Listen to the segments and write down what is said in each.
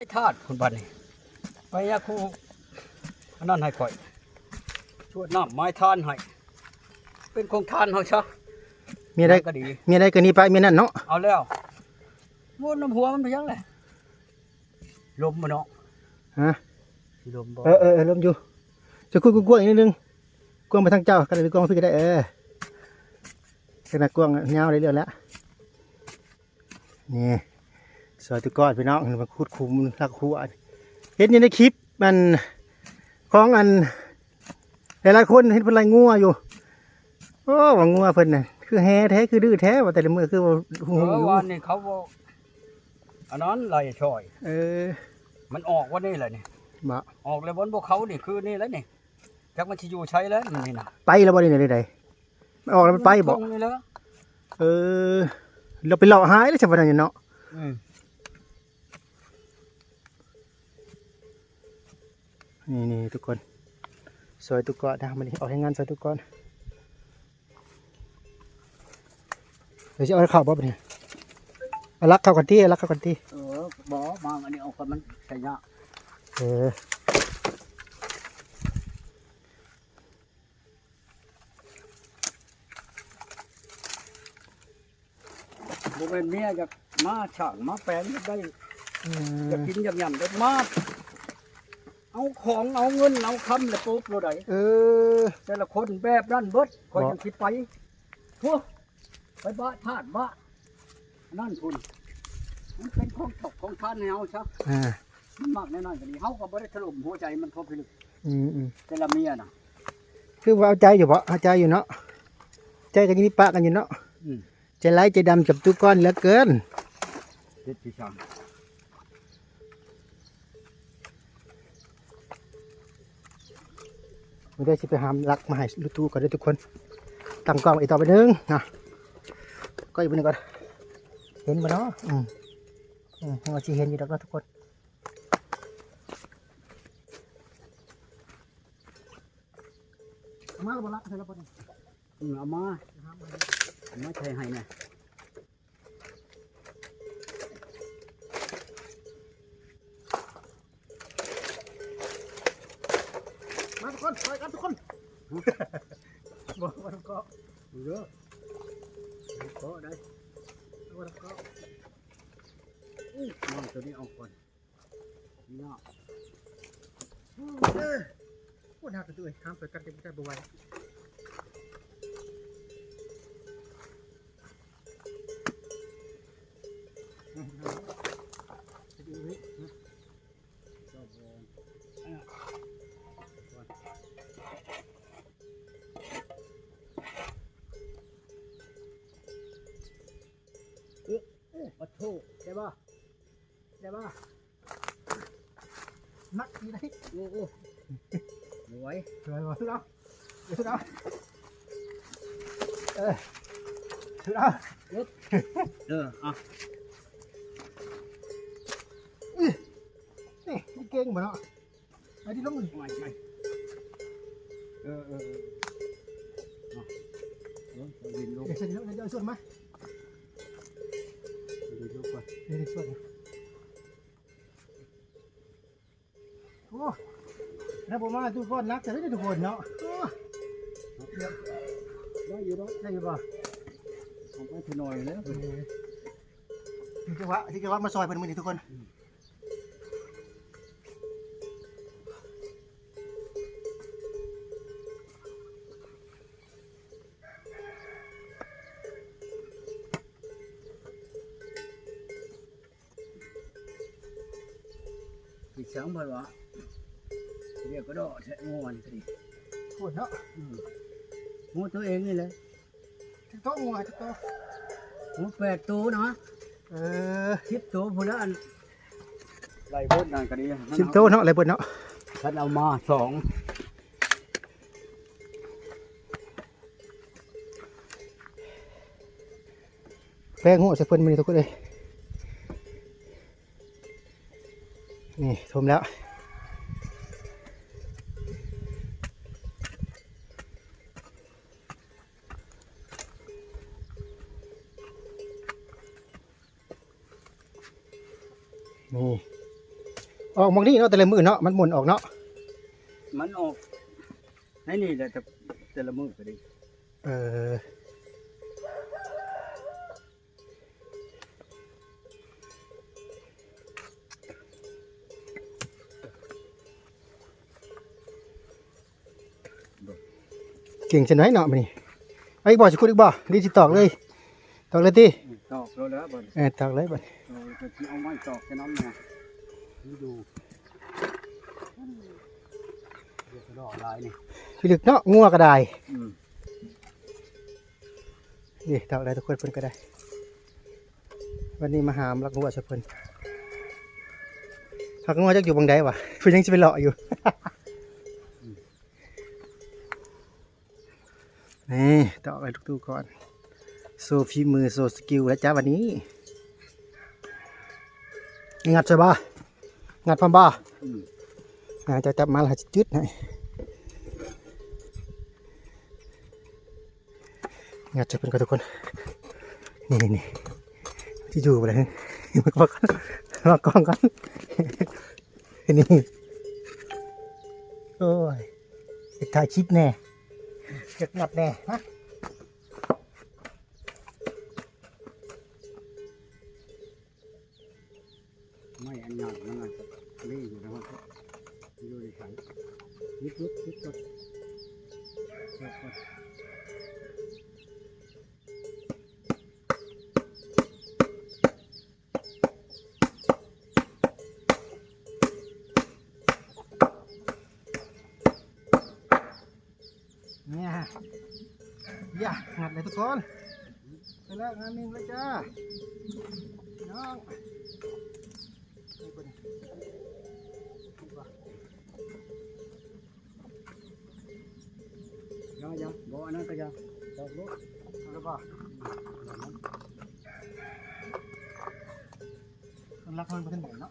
ໄປທາດພຸ້ນບັດນີ້ ໄປຍາຄູອັນນັ້ນໃຫ້ຂ້ອຍ ຊວດນ້ຳໄມ້ທານໃຫ້ ເປັນຂອງທານເຮົາຊະ ມີໄດ້ ກໍດີ ມີໄດ້ກໍນີ້ໄປ ມີນັ້ນເນາະ ເອົາແລ້ວ ວນນຳຫົວມັນໄປຫຍັງແຫຼະ ລົມບໍ່ເນາະ ຮະ ຊິລົມບໍ່ ເອີໆ ລົມຢູ່ ຈະຂຸດກວ້າງໆ ອີກໜ້ອຍໜຶ່ງ ກວ້າງໄປທາງເຈົ້າ ກໍໄດ້ ກວ້າງພີ້ກໍໄດ້ ເອີ ຂະໜາດກວ້າງຍາວໄດ້ເລື່ອຍແລ້ວ. ນີ້ ຊ່ອຍຕຸກອນພີ່ນ້ອງ ມາຂຸດຂຸມລັກຫົວ ເຫັນຢູ່ໃນຄລິບ ອັນ ຂອງ ອັນ ຫຼາຍໆຄົນ ເຫັນເພິ່ນໄລ່ງົວຢູ່ ໂອ້ ວ່າງົວເພິ່ນນະ ຄືແຮ່ແທ້ ຄືດື້ແທ້ ວ່າແຕ່ລະມື້ຄືວ່າ ເອີ ວານນີ້ເຂົາບໍ່ ອັນນັ້ນໄລ່ຊ່ອຍ ເອີ ມັນອອກວັນນີ້ແຫຼະນີ້ ບໍ່ ອອກແລ້ວ ມັນບໍ່ເຂົ້ານີ້ ຄືນີ້ແຫຼະນີ້ ຈັກມັນຊິຢູ່ໃສແລ້ວນີ້ນະ ໄປແລ້ວບໍ່ນີ້ ໃດໆ ມັນອອກແລ້ວມັນໄປບໍ່ ນີ້ແຫຼະ ເອີ ລາວໄປເລາະຫາອີກແລ້ວຊະ ວ່ານັ້ນເນາະ ອືມ ນີ້ໆ ທຸກຄົນ ຊ່ອຍຕຸກອນນະ ມື້ນີ້ອອກແຮງງານຊ່ອຍຕຸກອນ ດຽວຊິເອົາເຂົ້າບໍ່ບັດນີ້ ເອົາລັກເຂົ້າກັນຕິ ເອົາລັກເຂົ້າກັນຕິ ເອີ ບໍ່ ມາອັນນີ້ເອົາກ່ອນ ມັນໃຊ້ຍາກ ເອີ. ບໍ່ແມ່ນເມຍຢາກມາສ້າງມາແປງຢາກໄດ້ ອືມ ຢາກກິນຢາກຫຍັງ ຢາກມາເອົາຂອງເອົາເງິນເອົາຄຳ ແລ້ວໂປບໂລດໃດ ເອີ ແຕ່ລະຄົນແບບນັ້ນເບິດ ຂ້ອຍຈັ່ງຊິໄປ ໂອ້ ໄປບະທາດບະ ນັ້ນພຸ້ນ ມັນເປັນຂອງຂອງທານໃຫ້ເຮົາຊະ ອ່າ ມັນມັກແນວນັ້ນກໍດີ ເຮົາກໍບໍ່ໄດ້ຖະຫຼົ່ມຫົວໃຈມັນເຂົ້າໄປເລີຍ ອືມໆ ແຕ່ລະເມຍນະ ຄືວ່າເອົາໃຈຢູ່ບໍ່ ເອົາໃຈຢູ່ເນາະ ໃຈກໍຍັງມີປະກັນຢູ່ເນາະ ອືມ ໃຈຮ້າຍໃຈດຳກັບຕຸກອນເຫຼືອເກີນ ເຮັດຄືຊ່າງ ມື້ໃດຊິໄປຫາລັກມາໃຫ້ລຸງຕູ້ກ່ອນເດີທຸກຄົນ ຕັ້ງກ້ອງໄວ້ອີກຕໍ່ໄປໜຶ່ງນະ ກໍອີກໄປໜຶ່ງກ່ອນ ເຫັນບໍ່ເນາະ ອືມ ອືມ ຍັງວ່າຊິເຫັນຢູ່ດອກເນາະທຸກຄົນ ເອົາມາແລ້ວບໍ່ລະ ໃສ່ລະບໍ່ນີ້ ອືມ ເອົາມາ ເອົາມາໃສ່ໃຫ້ແດ່. ມາທຸກຄົນ ຊ່ອຍກັນທຸກຄົນ ບໍ່ ບໍ່ຕ້ອງເກາະ ເດີ ເກາະໄດ້ ບໍ່ຕ້ອງເກາະ ອຸ້ຍ ເອົາຕົວນີ້ອອກກ່ອນ ເນາະ ເອີ ໂອ້ ໜັກເດີ ຫ້າມຊ່ອຍກັນ ເປັນໄປບໍ່ໄຫວ. ເອີ ເອີ ປະໂທ ໄດ້ບໍ່? ໄດ້ບໍ່? ໜັກອີ່ຫຼີ ໂອ້ ໂອ້ ບໍ່ໄຫວ ບໍ່ໄຫວບໍ່? ເອົາ ເອົາ ເອີ ເອົາ ເອີ ເອົາ ນີ້ ນີ້ເກັ່ງບໍ່ເນາະ? ໄປດິ ລົງ ໄປ ໄປ ເອີ ເອີ ເອີ ເອົາ ເອີ ເອົາດິນລົງ ເອີ ເອົາສ່ວນມາ ເອົາດິນລົງກ່ອນ ເອົາດິນສ່ວນມາ ໂອ້ ຖ້າບໍ່ມາທຸກຄົນ ໜັກເຕີບເດ້ທຸກຄົນເນາະ ໂອ້ ໄດ້ຢູ່ດອກ ໄດ້ຢູ່ບໍ່? ເອົາໄປເທື່ອໜ້ອຍແລ້ວ ເອີ ຖືກຈັງຫວະ ຖືກຈັງຫວະມາຊ່ອຍເພິ່ນມື້ນີ້ທຸກຄົນ ອືມ ອີກສອງພັນວະ ດຽວກະດໍ້ແທະງວນກະດີ ໂຫດເນາະ ອືມ ງວດໂຕເອງນີ້ແຫຼະ ຈັກໂຕງວດ ຈັກໂຕ ງວດແປດໂຕນະ ເອີ ສິບໂຕພຸ້ນລະ ອັນ ໄລ່ເບິດນັ້ນກະດີ ສິບໂຕເນາະ ໄລ່ເບິດເນາະ ຄັນເອົາມາສອງ ແປງຫົວໃສ່ເພິ່ນມື້ນີ້ທຸກຄົນເອີຍ ນີ້ຖົມແລ້ວ ນີ້ ອອກໝ່ອງນີ້ເນາະ ແຕ່ລະມື້ເນາະ ມັນໝົນອອກເນາະ ມັນອອກໃນນີ້ແຫຼະ ແຕ່ ແຕ່ລະມື້ກໍດີ. ເອີ ເກັ່ງຊັ້ນໃດເນາະມື້ນີ້. ເອົາອີກບໍ່? ຊິຂຸດອີກບໍ່? ຫຼືຊິຕອກເລີຍ? ຕອກເລີຍຕິ? ອືມ ຕອກໂລດແລ້ວບັດນີ້. ເອີ ຕອກເລີຍບັດນີ້. ເອີ ກໍຊິເອົາໄມ້ຕອກແຕ່ນຳນະ ຢູ່ ເດີກະດອກຫຼາຍນີ້ ພິລຶກເນາະ ງົວກໍໄດ້. ອືມ ນີ້ ຕອກແລ້ວທຸກຄົນ ເພິ່ນກໍໄດ້. ວັນນີ້ມາຫາລັກງົວໃສ່ເພິ່ນ. ລັກງົວຈັກຢູ່ບ່ອນໃດວະ? ເພິ່ນຍັງຊິໄປເລາະຢູ່. ນີ້ ຕອກໃຫ້ທຸກໆກ່ອນ ໂຊຝີມື ໂຊສະກິວແລ້ວຈ້າ ວັນນີ້. ງັດໃສ່ບໍ່? ງັດພ້ອມບໍ່? ອືມ ອ່າ ເຈົ້າຈັບມາແລ້ວ ເຮົາຊິຈືດໃຫ້. ງັດໃສ່ເພິ່ນກ່ອນທຸກຄົນ. ນີ້ໆໆ ຊິຢູ່ບໍ່ລະ? ມາກ່ອງກ່ອນ ມາກ່ອງກ່ອນ. ນີ້ ໂອ້ຍ ຢາກຖ່າຍຄລິບແດ່, ຢາກງັດແດ່ນະ. ໄມ້ອັນຍາວມັນອາດຈະເລຢູ່ນະ ຢູ່ໃນໄຖ. ຢຸດ ຢຸດ ຢຸດກ່ອນ ຢຸດກ່ອນ. ນີ້ ຢ່າ ງັດເລີຍທຸກຄົນ. ໄປແລ້ວງານໜຶ່ງແລ້ວຈ້າ ພີ່ນ້ອງ. ຢ່າ ຢ່າ ບໍ່ ອັນນັ້ນກໍຢ່າ ຕອກໂລດ. ເອົາແລ້ວບໍ່? ມັນລັກມັນບໍ່ທັນແໜ້ນເນາະ.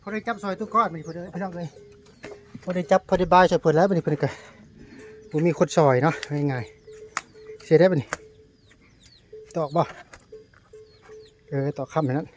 ພໍໄດ້ຈັບຊ່ອຍຕູ້ກ້ອນບັດນີ້ ພີ່ນ້ອງເອີຍ. ພໍໄດ້ຈັບ ພໍໄດ້ບາຍຊ່ອຍເພິ່ນແລ້ວບັດນີ້ ເພິ່ນກໍບໍ່ມີຄົນຊ່ອຍເນາະ ງ່າຍໆ. ເຮັດໄດ້ບັດນີ້ ຕອກບໍ່? ເອີ ຕອກຄ້ຳໃຫ້ນັ້ນ.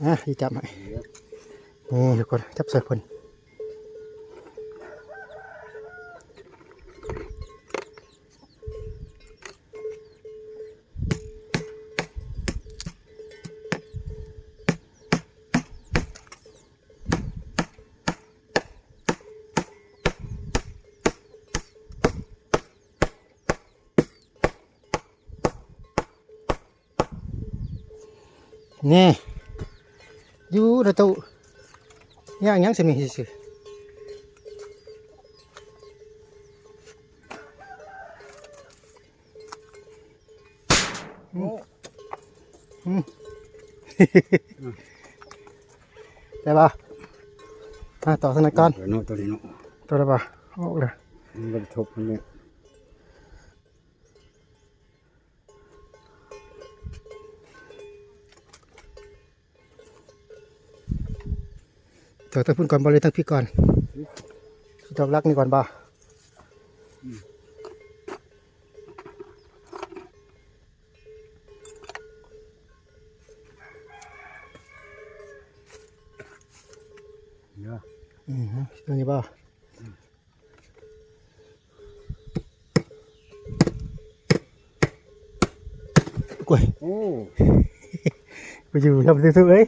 ອ່າ ຊິຈັບໃຫ້ ນີ້ທຸກຄົນ ຈັບຊ່ອຍເພິ່ນ. ນີ້ ຢູ່ໃນຕູ້ ຍ່າງຫຍັງຊິມີຊື່ໆ. ໂອ້ ອືມ ໄດ້ບໍ່? ອ່າ ຕໍ່ທາງນັ້ນກ່ອນ ເນາະ ຕົວນີ້ເນາະ ຕົວໄດ້ບໍ່? ອອກແລ້ວ ມັນບໍ່ໄດ້ທົບມັນເລີຍ. ຕອກທາງພຸ້ນກ່ອນບໍ່ ຫຼືທາງພີ້ກ່ອນ? ອືມ ຊິຕອກຫຼັກນີ້ກ່ອນບໍ່? ອືມ ເດີ ອືມ ຕົງນີ້ບໍ່? ໂອ້ຍ ໂອ້ ໄປຢູ່ທຳຊື່ໆເອີຍ.